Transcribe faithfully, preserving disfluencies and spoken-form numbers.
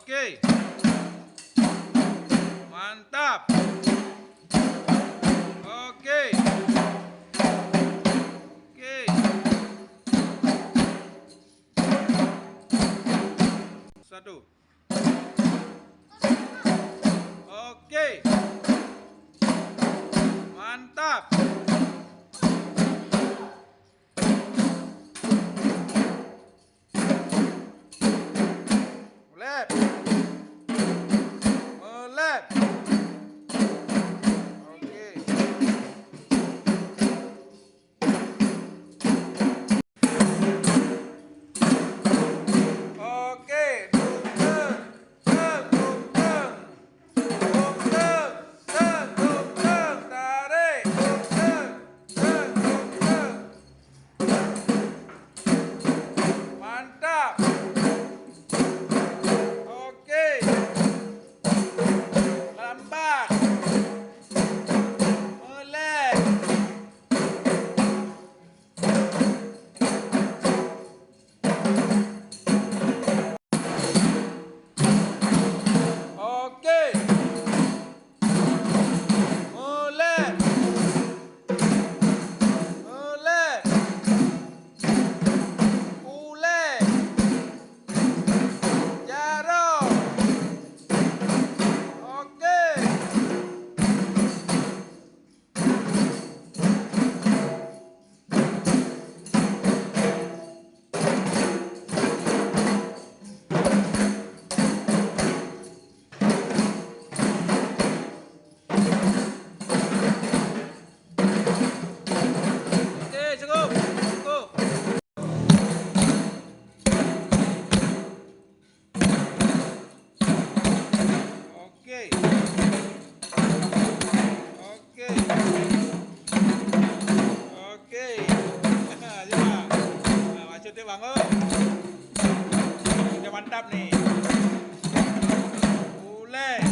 Oke. Mantap. Oke. Oke. Satu. Oke. Mantap. Meulep. Meulep. Oke. Oke, dung teung, teung, dung teung. Dung teung, teung, dung teung, tarék, dung teung, teung, dung teung. Mantap. Oke. Lambat. Meulek. Oke. Meulek. Meulek. Ulèe. Jaroe. Oke. Oke, cukup. Cukup. Oke. Oke. Oke. Ya. Nah, maksud dia, Bang, oh. Dia mantap ni. Ulèe.